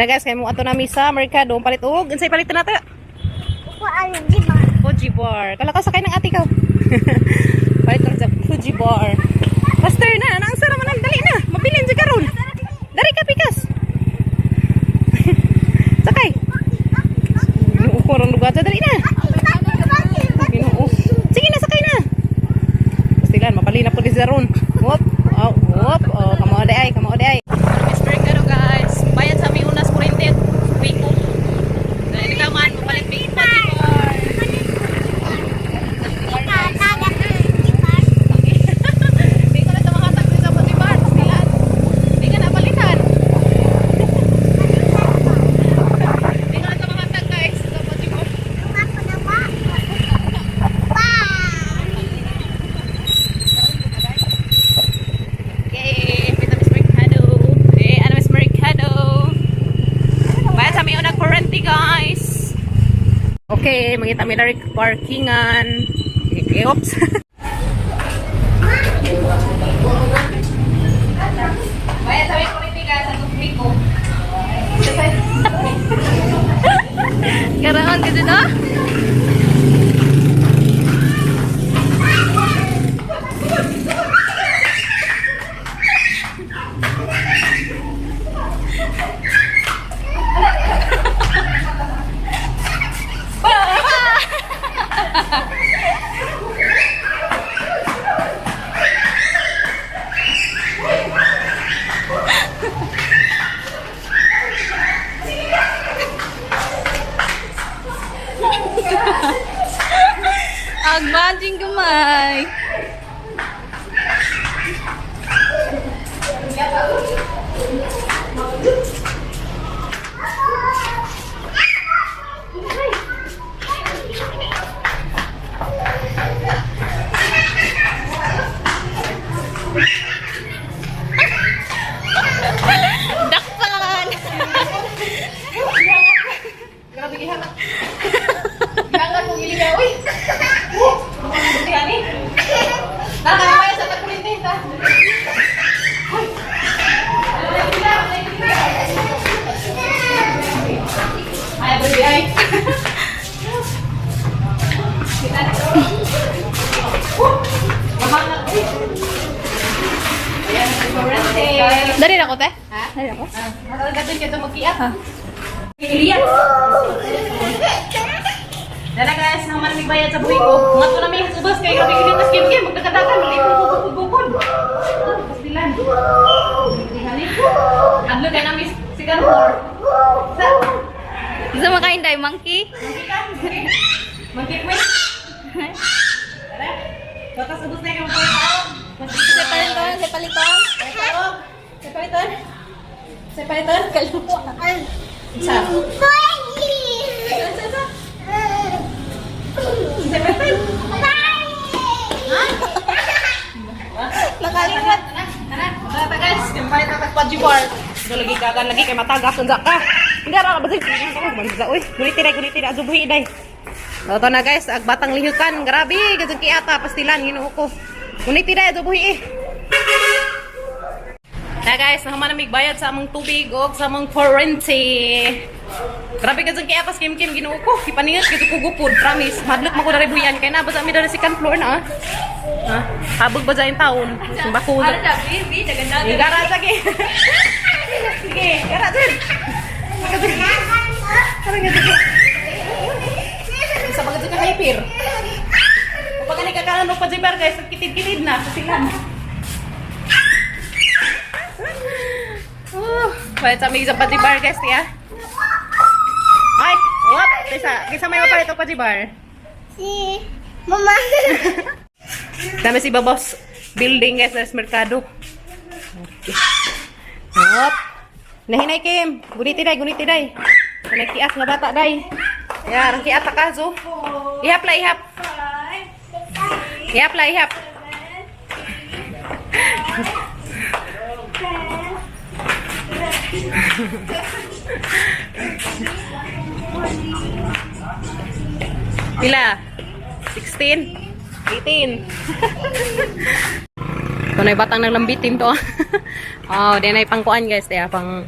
Dara guys, kay mo ato nami sa merkado palit og unsay palit na ta? Kuan di ba? Fuji bar. Kala ka sakay ng ate ka. Palit lang sa Fuji bar. Faster na, ang sara man dali na. Mabilin jud karon. Dari ka pikas. Sakay. Ginoo ko rong lugar dali na. Ginoo. Sige na, sakay na. Pastilan, mapali na po ni Zaron. Whoop, oh, whoop, oh, kamo ay, kamo ay. Miss Mercado guys, bayad sa mi unas 40 week. Na ikaw man mapalit big bar. Di ka na sa mga tagsi sa Potibar, pastilan. Di ka na balikan. Di ka na sa mga tag guys sa Potibar. Okay, kita Miss Mercado. Eh, ano Miss Mercado? Bayad sa mi unang kurente guys. Okay, mangita mi dari parkingan. Okay, oops. Bayad sa mi kurente guys, sa tubig ko. Karaon ka dito? Agmanting gamay. Dakpan! Grabe gihangat. Gihangat kong iligaw uy. Buti ani. Nakakaya sa tagkurente ta. Ay, baby, ay. Dali na ko, te. Ha? Dali na ko. Nakagatin ka ito magkiat. Ha? Ilias. Dala guys, naman may bayad sa buhi ko. Mga to namin sa bus kay grabe kini tas kim kim magdakadakan malipong ko bukod. Pastilan. Dihali. Adlo kay nami si Ganhor. Sa Gusto mo kain day, monkey? monkey ka? Monkey. Monkey queen. Tara. Bakas ubos na yung mga Sa paliton, sa paliton. Sa paliton. Sa paliton. Kaluwa. Sa. Sa sa. Sa paliton. Nakalimot. Tara, tara guys, kampay ta tag Pudgy bar. Do lagi kagan lagi kay matagas unsa ka. Hindi ra ka basig. Bansa uy, guniti day, guniti day, azubuhi day. Toto na guys, ag batang lihukan, grabe gazang kiata pastilan Ginoo ko. Guniti day, azubuhi eh. Na guys, nahuman na bayad sa among tubig og sa among kurente. Grabe gazang kiata kim kim Ginoo ko. Kipaningat gid ko gupod, promise. Madlok man ko diri buyan kay na basta mi diri second floor na. Ah. Ha? Habog ba dyan taon? Bako. Ano na, baby? Dagan Yung gara sige. Sige, gara dyan. Tara nga sige. Sa mga ka hyper. Kapag ka nagkakaano pa dyan guys, kitid-kitid na kasi lang. Palit sa may isang padibar guys, tiya. Ay, what? Kaysa, kaysa may mapalit ang padibar. Si Mama. Dami si Babos building guys, sa merkado. Okay. Hop. Nahinay Kim. Guniti day, guniti day. Kanay kiat nga bata day. Ya, rang kiat ta kaso. Ihap la ihap. Ihap la ihap. Pila? 16? 18? Ito na yung batang naglambitin to. Oh, di na pangkuan guys. Kaya pang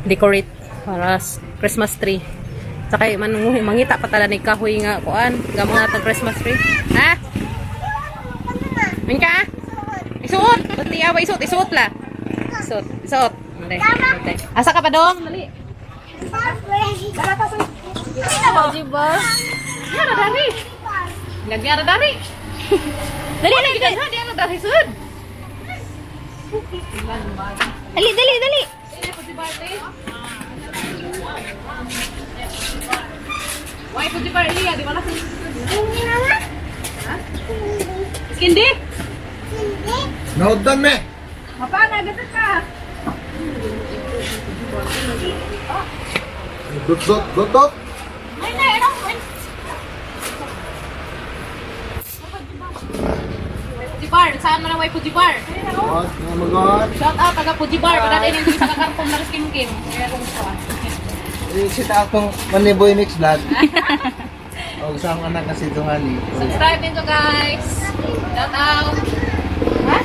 decorate. Para Christmas tree. Saka manunguhi mangita pa tala ni kahoy nga kuan, gamo nga tag Christmas tree. Ha? Min ka? Isuot. Pati awa isuot, isuot la. Isuot, isuot. Hindi. Hindi. Asa ka pa dong? Dali. Diba? Yara dari. Nagyara dari. Dali na, dali. Dali na dari sud. Dali, dali, dali. Why pud pa iya di wala sa Kindi? Nauddan me. Mapana gata ka. Dot dot dot dot. Puji bar, saan man ang way Puji bar? What? Oh my God. Shout out taga Puji bar, wala din yung sa kakartong na Kim Kim. Kaya kung gusto ka. Sit akong Maniboy Mix Vlog. O sa akong anak kasi tungali. Subscribe nito guys. Shout out. Ha?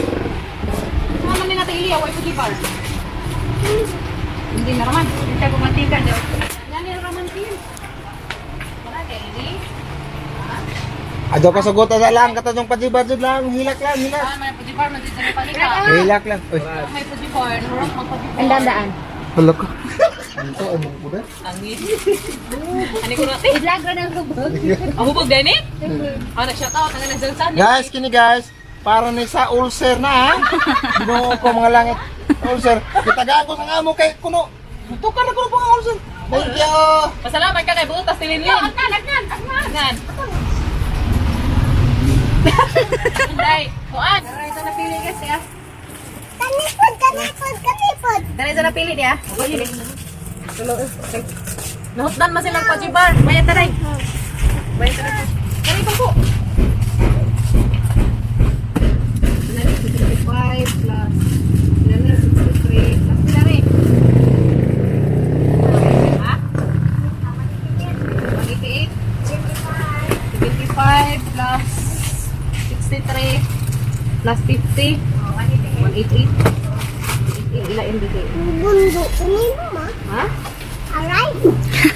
Saan man din natin iliya way Puji bar? Hindi na raman. Hindi kumantika daw. Yan ni raman tin. Wala kay ini. Ado ka sagot na lang katadong pajibadjud lang, hilak lang, hilak. Saan man Puji bar man dito sa palika. Hilak lang. Uy, May Puji bar, hurot mag Puji bar. Ang dandaan. hala ko. Ano to? Ay, mga kuda. Angin. Ani ko natin. I-vlog ra ng hubog. Ang hubog din eh. Ah, nag-shout out. Ang nagdansan. Guys, kini guys, para ni sa ulcer na ha. Ginoo ko mga langit. Ulcer. Kitagaan ko sa amo kay kuno. Tukan na kuno mga ulcer. Thank you. Pasalamat ka kay butas tilinlin. Agnan, agnan, agnan. Inday, kuan. Dara ito napili guys ya. Kanipod, kanipod, kanipod. Dara ito napili niya. Nahutdan man silang pajibar. Bayad taray. Bayad taray. Taray pa po. 65 plus 63 plus pila rin? Ha? 188? 75 plus 63 plus 50. 188. Ila MBK. Bundo ko ni mama. Ha? Aray.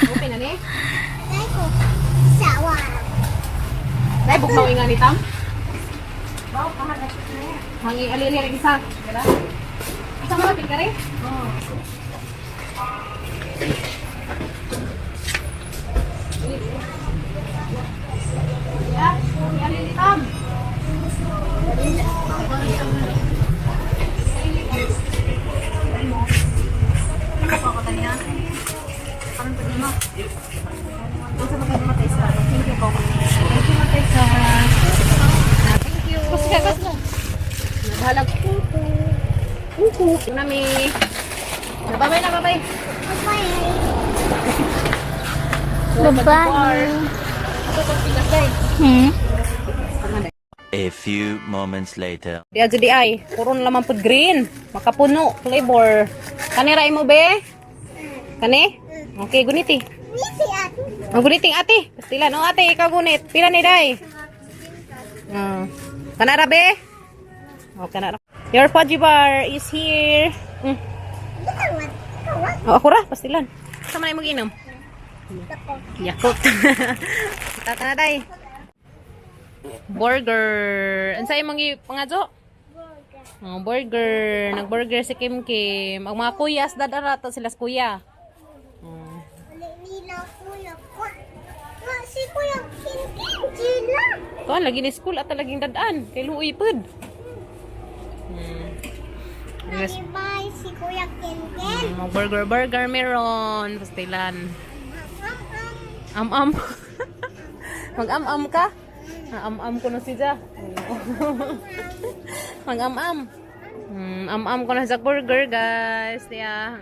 Open na ni? Aray ko. Sawa. Dai bugnaw inga ni Tam. Hangi alili rin isa. Gala. Isa mo lapit ka rin? Ya, hangi alili Tam. Bahalag. Uhu. Nami. Bye-bye na, bye-bye. Bye. Bye. A few moments later. Di adyo di ay, puron lamang pud green. Makapuno flavor. Kani ra imo be? Kani? Okay, guniti. Nisi ate. Ang guniting ate. Pastilan oh ate, ikaw gunit. Pila ni day? Ah. Kana ra be? Oh, kana ra. Your fudgy bar is here. Kawat. Kawat. Oh, ako ra, pastilan. Sa man imong inom? Ako. Yakult. Tata na day. Burger. Unsa imong pangadyo? Burger. Oh, burger. Nag-burger si Kim Kim. Ang mga kuyas, dadara to sila sa kuya. Uli nila kuya ko. Nga si kuya Kinkin Gila. Kuan, lagi ni school at laging dadaan. Kay luoy pud. Yes. Bye si kuya Kinkin. Mga burger, burger meron. Pastilan. Am am. Am-am. Mag-am-am ka? Am-am ko na si Ja. Mag-am-am. Am-am ko na sa burger, guys. Yeah.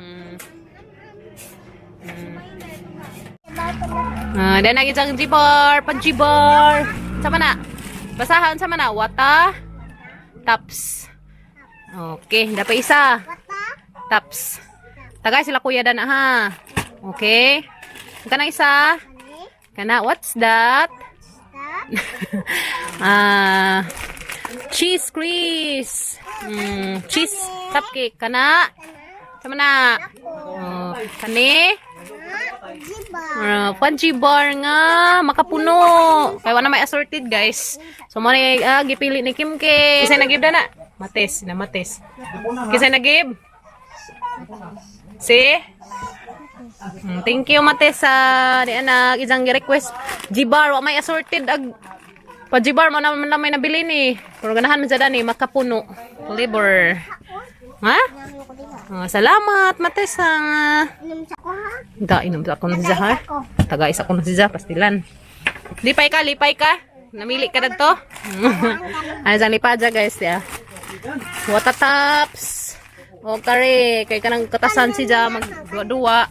Ah, dan lagi sang jibar, panjibar. Sama na. Basahan sama na. Wata. Taps. Okay, dapat isa. Wata. Taps. Tagay sila kuya dan ha. Okay. Kana isa. Ani. Kana, what's that? Stop. Ah, cheese crisp. Cheese cupcake. Kana. Sama na. Oh, kani. Diba? Fudgy bar nga makapuno. Kay wala may assorted, guys. So mo ni gipili ni Kim Kim. Kisay nagib na? Mates, na Mates. Kisay nagib? Si? Thank you, Mates, sa di anak isang request G-bar wa may assorted ag pa G-bar mo naman na may nabili ni. Pero ganahan man sad ni makapuno. Flavor. Ha? Inom ko diha. Ah, salamat, Mates, ha. Inom sa ko ha. Da, inom sa ako na siya, ha? Taga isa ko na siya, pastilan. Lipay ka, lipay ka. Namili ka na to. Ano sa lipa dyan, guys, ya. Water tops. O, kare, kay kanang katasan siya, magduwa-duwa.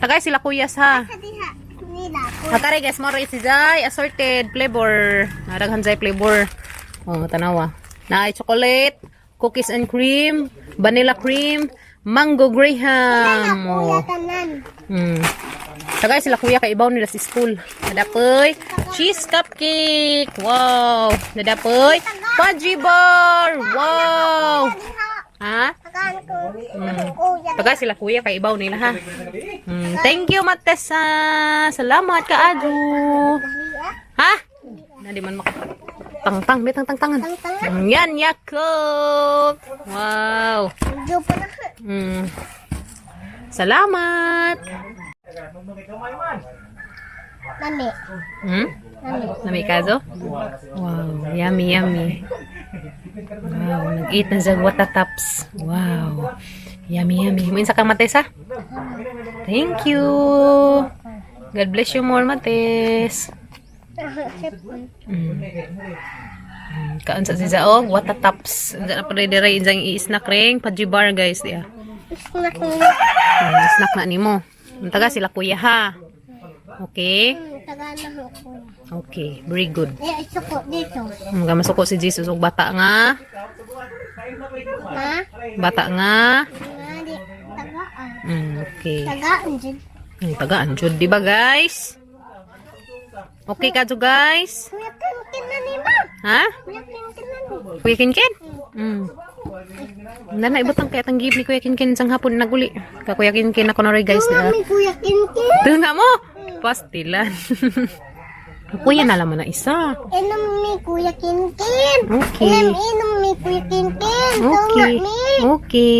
Tagay sila kuyas, ha. Sa diha. Nila ko. Matare, guys, mo si Jai, assorted flavor. Naraghan Jai flavor. Oh, tanawa. Naay chocolate, cookies and cream, vanilla cream, mango graham. Kuya Oh. tanan. Tagay sila kuya kay ibaw nila sa school. Nadapoy cheese cupcake. Wow. Nadapoy fudgy bar. Wow. Diha. Ha? Tagaan ko. Kuya. Tagay sila kuya kay ibaw nila, ha. Thank you, Matesa. Salamat kaadyo. Diha. Ha? Na di man maka tangtang, may tangtang-tangan. Tangtangan. Yan, Yakult. Wow. Medyo pa na. Salamat. Lami. Lami. Nami kazo? Wow, yummy, yummy. Wow, nag-eat na sa water tops. Wow. Yummy, yummy. Mo ka, Mates, ha? Thank you. God bless you more, Mates. Kaon sa siya og water tops. Unsa na pala dire insang i-snack ring Pudgy bar, guys, diya. Snack na. Snack na nimo. Taga sila kuya, ha. Okay? Tagaan na ko kuya. Okay, very good. Eh, isuko dito. Masuko si Jesus og bata nga. Ha? Bata nga. Nga di. Tagaan. Okay. Tagaan dyan. Tagaan jud, di ba, guys? Okay ka jud, guys? Kuya Kinkin na ni ma. Ha? Kuya Kinkin na ni. Kuya Kinkin? Na ibutang kaya tang give ni Kuya Kinkin sang hapon naguli. Ka Kuya Kinkin ako na rin, guys. Nga Di ba? mi Kuya Kinkin. Tunga mo. Pastilan. Kuya na laman na isa. Inom mi Kuya Kinkin. Okay. Inom inom mi Kuya Kinkin. Tunga Okay. mi. Okay.